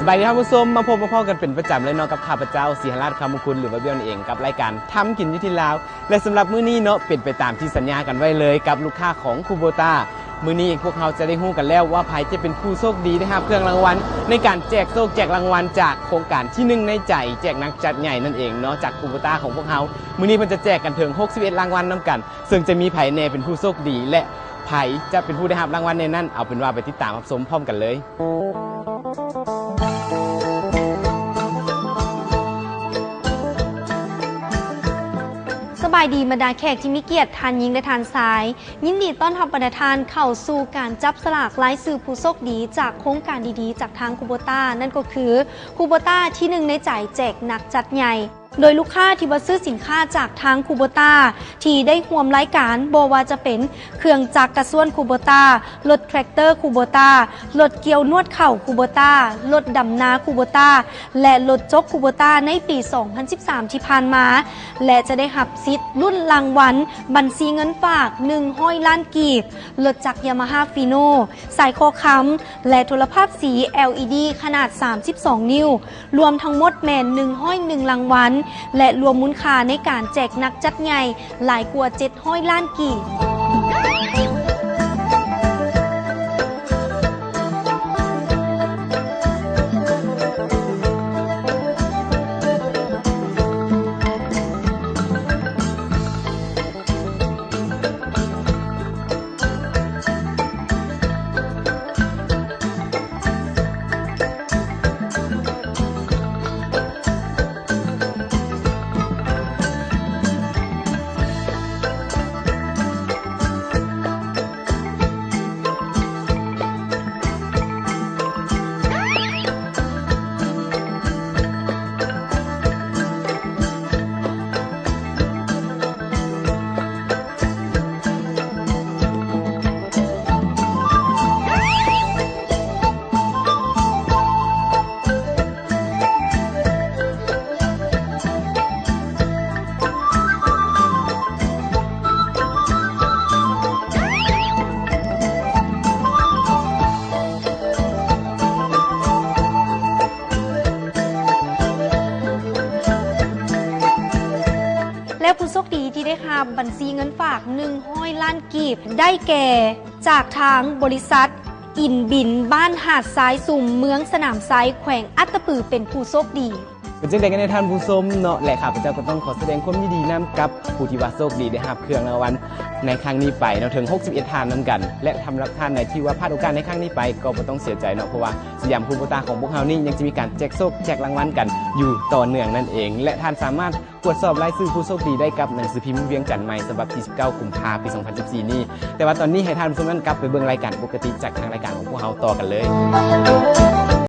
ສະບາຍດີທ່ານຜູ້ຊົມ, ມາພົບມາພໍ້ກັນເປັນປະຈຳເລີຍເນາະ ກັບຂ້າພະເຈົ້າ ສີຫະລາດ ຄຳມຸຄຸນ ຫຼືວ່າເບ້ຍນັ້ນເອງ ກັບລາຍການທຳກິນຢູ່ທີ່ລາວ. ແລະ ສຳລັບມື້ນີ້ເນາະ ເປັນໄປຕາມທີ່ສັນຍາກັນໄວ້ເລີຍ ກັບລູກຄ້າຂອງຄູໂບຕາ. ມື້ນີ້ພວກເຮົາຈະໄດ້ຮູ້ກັນແລ້ວວ່າໃຜຈະເປັນຜູ້ໂຊກດີໄດ້ຮັບເຄື່ອງລາງວັນ ໃນການແຈກໂຊກແຈກລາງວັນຈາກໂຄງການທີໜຶ່ງໃນໃຈ ແຈກໜັກຈັດໃຫຍ່ນັ້ນເອງເນາະ ຈາກຄູໂບຕາຂອງພວກເຮົາ. ມື້ນີ້ເພິ່ນຈະແຈກກັນເຖິງຫົກສິບເອັດລາງວັນນຳກັນ ເຊິ່ງຈະມີໃຜແດ່ເປັນຜູ້ໂຊກດີ ແລະ ໃຜຈະເປັນຜູ້ໄດ້ຮັບລາງວັນໃນນັ້ນ, ເອົາເປັນວ່າໄປຕິດຕາມຮັບຊົມພ້ອມກັນເລີຍ. ສະບາຍດີບັນດາແຂກທີ່ມີກຽດ ທ່ານຍິງ ແລະ ທ່ານຊາຍ. ຍິນດີຕ້ອນຮັບບັນດາທ່ານເຂົ້າສູ່ການຈັບສະຫຼາກລາຍຊື່ຜູ້ໂຊກດີຈາກໂຄງການດີໆຈາກທາງຄູໂບຕາ, ນັ້ນກໍຄືຄູໂບຕາທີໜຶ່ງໃນໃຈ ແຈກໜັກຈັດໃຫຍ່. ໂດຍລູກຄ້າທີ່ວ່າຊື້ສິນຄ້າຈາກທາງຄູໂບຕາ ທີ່ໄດ້ຮ່ວມລາຍການ ບໍ່ວ່າຈະເປັນເຄື່ອງຈັກກະຊວນຄູໂບຕາ, ລົດແທຣັກເຕີຄູໂບຕາ, ລົດກ່ຽວນວດເຂົ້າຄູໂບຕາ, ລົດດຳນາຄູໂບຕາ ແລະ ລົດຈົກຄູໂບຕາໃນປີສອງພັນສິບສາມທີ່ຜ່ານມາ ແລະ ຈະໄດ້ຮັບສິດລຸ້ນລາງວັນບັນຊີເງິນຝາກໜຶ່ງຮ້ອຍລ້ານກີບ, ລົດຈັກຢາມາຮ່າຟີໂນ, ສາຍຄໍຄຳ ແລະ ໂທລະພາບສີ ແອລອີດີ ຂະໜາດສາມສິບສອງນິ້ວ, ລວມທັງໝົດແມ່ນໜຶ່ງຮ້ອຍໜຶ່ງລາງວັນ ແລະ ລວມມູນຄ່າໃນການແຈກໜັກຈັດໃຫຍ່ຫຼາຍກວ່າເຈັດຮ້ອຍລ້ານກີບ. ແລະ ຜູ້ໂຊກດີທີ່ໄດ້ຮັບບັນຊີເງິນຝາກໜຶ່ງຮ້ອຍລ້ານກີບ ໄດ້ແກ່ ຈາກທາງບໍລິສັດອິນບິນ ບ້ານຫາດຊາຍຊຸມ ເມືອງສະໜາມໄຊ ແຂວງອັດຕະປື ເປັນຜູ້ໂຊກດີ. ເປັນຈັ່ງໃດກັນແດ່ທ່ານຜູ້ຊົມເນາະ ແລະ ຂ້າພະເຈົ້າກໍຕ້ອງຂໍສະແດງຄວາມຍິນດີນຳກັບຜູ້ທີ່ວ່າໂຊກດີໄດ້ຮັບເຄື່ອງລາງວັນໃນຄັ້ງນີ້ໄປເນາະ ເຖິງຫົກສິບເອັດທ່ານນຳກັນ ແລະ ສຳລັບທ່ານໃດທີ່ວ່າພາດໂອກາດໃນຄັ້ງນີ້ໄປ ກໍບໍ່ຕ້ອງເສຍໃຈເນາະ ເພາະວ່າສະຫຍາມຄູໂບຕາຂອງພວກເຮົານີ້ ຍັງຈະມີການແຈກໂຊກແຈກລາງວັນກັນຢູ່ຕໍ່ເນື່ອງນັ້ນເອງ ແລະ ທ່ານສາມາດ ກວດສອບລາຍຊື່ຜູ້ໂຊກດີໄດ້ກັບໜັງສືພິມວຽງຈັນໃໝ່ ສະບັບທີສິບເກົ້າ ກຸມພາ ປີສອງພັນສິບສີ່ນີ້. ແຕ່ວ່າຕອນນີ້ໃຫ້ທ່ານຜູ້ຊົມນັ້ນກັບໄປເບິ່ງລາຍການປົກກະຕິຈາກທາງລາຍການຂອງພວກເຮົາຕໍ່ກັນເລີຍ.